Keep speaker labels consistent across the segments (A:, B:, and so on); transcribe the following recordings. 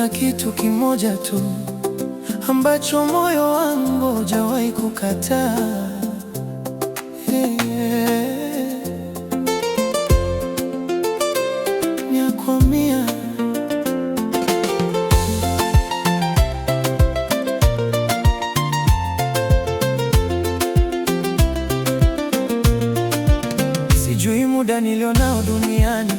A: Kuna kitu kimoja tu ambacho moyo wangu hujawahi kukataa. Hey, mia kwa mia. Sijui muda nilionao duniani,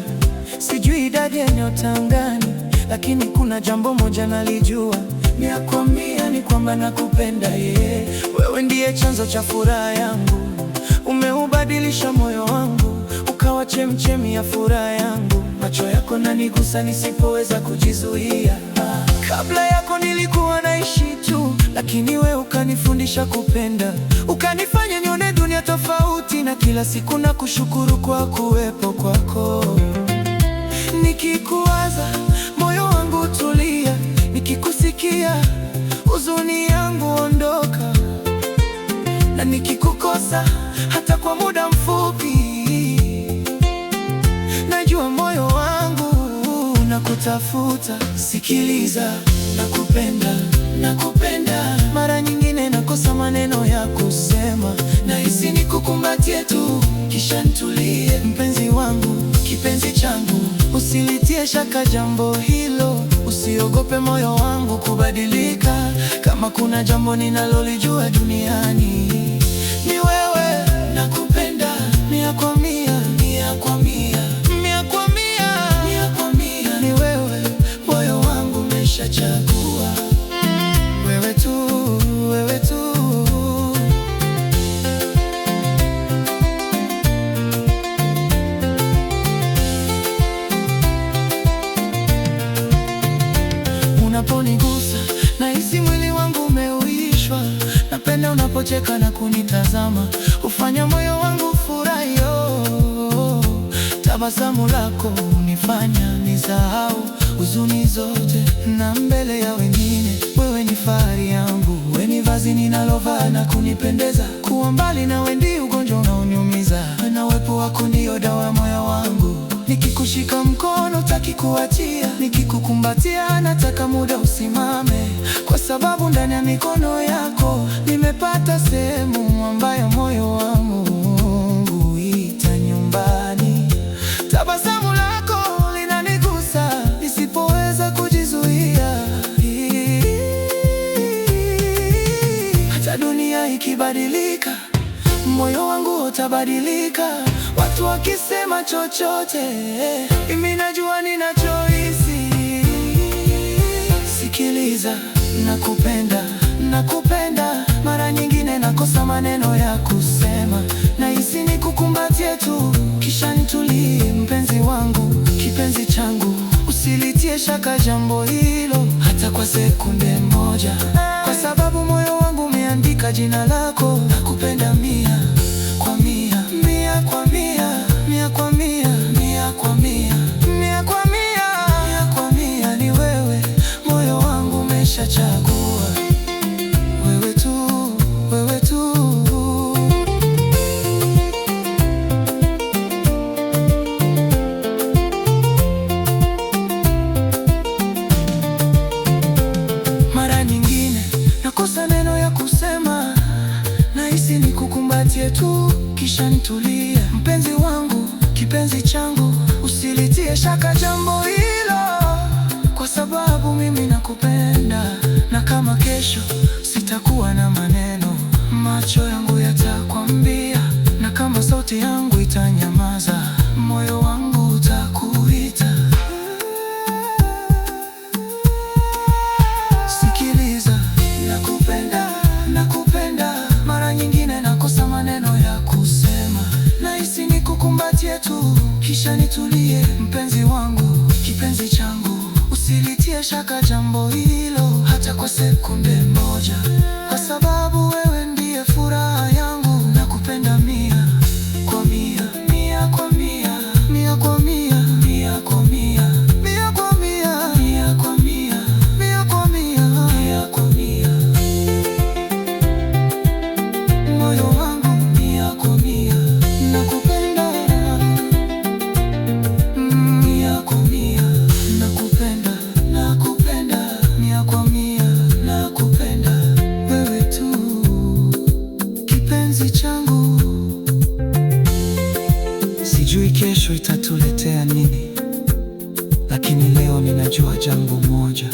A: sijui idadi ya nyota angani, lakini kuna jambo moja nalijua mia kwa mia, ni kwamba nakupenda yeye. Wewe ndiye chanzo cha furaha yangu, umeubadilisha moyo wangu, ukawa chemchemi ya furaha yangu. Macho yako nanigusa nisipoweza kujizuia. Kabla yako nilikuwa naishi tu, lakini wewe ukanifundisha kupenda, ukanifanya nione dunia tofauti, na kila siku nakushukuru kwa kuwepo kwako. Nikikuwaza moyo wangu tulia, nikikusikia huzuni yangu ondoka, na nikikukosa hata kwa muda mfupi, najua moyo wangu nakutafuta. Sikiliza, nakupenda, nakupenda. Mara nyingine nakosa maneno ya kusema, nahisi nikukumbatie tu kisha nitulie. Mpenzi wangu, kipenzi changu, usilitie shaka jambo hilo, usiogope moyo wangu kubadilika. Kama kuna jambo ninalolijua duniani ni wewe. Nakupenda mia kwa mia, mia kwa mia, mia kwa mia, mia kwa mia. Ni wewe, moyo wangu umeshachagua wewe tu, wewe tu. Unaponigusa nahisi mwili wangu umeuishwa. Napenda unapocheka na kunitazama, hufanya moyo wangu furahi. Oh, tabasamu lako hunifanya nisahau huzuni zote, na mbele ya wengine wewe ni fahari yangu. Wewe ni vazi ninalovaa na kunipendeza. Kuwa mbali nawe ndio ugonjwa unaoniumiza, na uwepo wako ndio dawa ya moyo wangu. Nikikushika mkono taki kuachia, nikikukumbatia nataka muda usimame, kwa sababu ndani ya mikono yako nimepata sehemu ambayo moyo wangu huita nyumbani. Tabasamu lako linanigusa nisipoweza kujizuia. Hata dunia ikibadilika, moyo wangu utabadilika. Watu wakisema chochote, mimi najua ninachohisi. Sikiliza, nakupenda, nakupenda. Mara nyingine nakosa maneno ya kusema, nahisi nikukumbatie tu kisha nitulie. Mpenzi wangu, kipenzi changu, usilitie shaka jambo hilo hata kwa sekunde moja, kwa sababu moyo wangu umeandika jina lako. Nakupenda mia kwa mia, mia kwa mia, mia kwa mia, mia kwa mia, mia kwa mia, mia kwa mia. Ni wewe, moyo wangu umeshachagua wewe tu, wewe tu. Mara nyingine nakosa neno ya kusema, nahisi nikukumbatie tu kisha nitulie. Mpenzi wangu, kipenzi changu, usilitie shaka jambo hilo, kwa sababu mimi nakupenda, na kama kesho sitakuwa na maneno, macho yangu yatakwambia, na kama sauti yangu itanyamaza, moyo wangu utakuita. Sikiliza, nakupenda, nakupenda. Mara nyingine nakosa maneno ya kusema, nahisi nikukumbatie tu kisha nitulie. Mpenzi wangu, kipenzi changu, usilitie shaka jambo hilo hata kwa sekunde moja, kwa sababu wewe ndiye furaha yangu. Nakupenda mia kwa mia, mia kwa mia, mia kwa mia, mia kwa mia, mia kwa mia, mia kwa mia, mia kwa mia, mia kwa mia. Moyo wangu mia kwa mia, nakupenda mia kwa mia, nakupenda, nakupenda. Sijui kesho itatuletea nini, lakini leo ninajua jambo moja.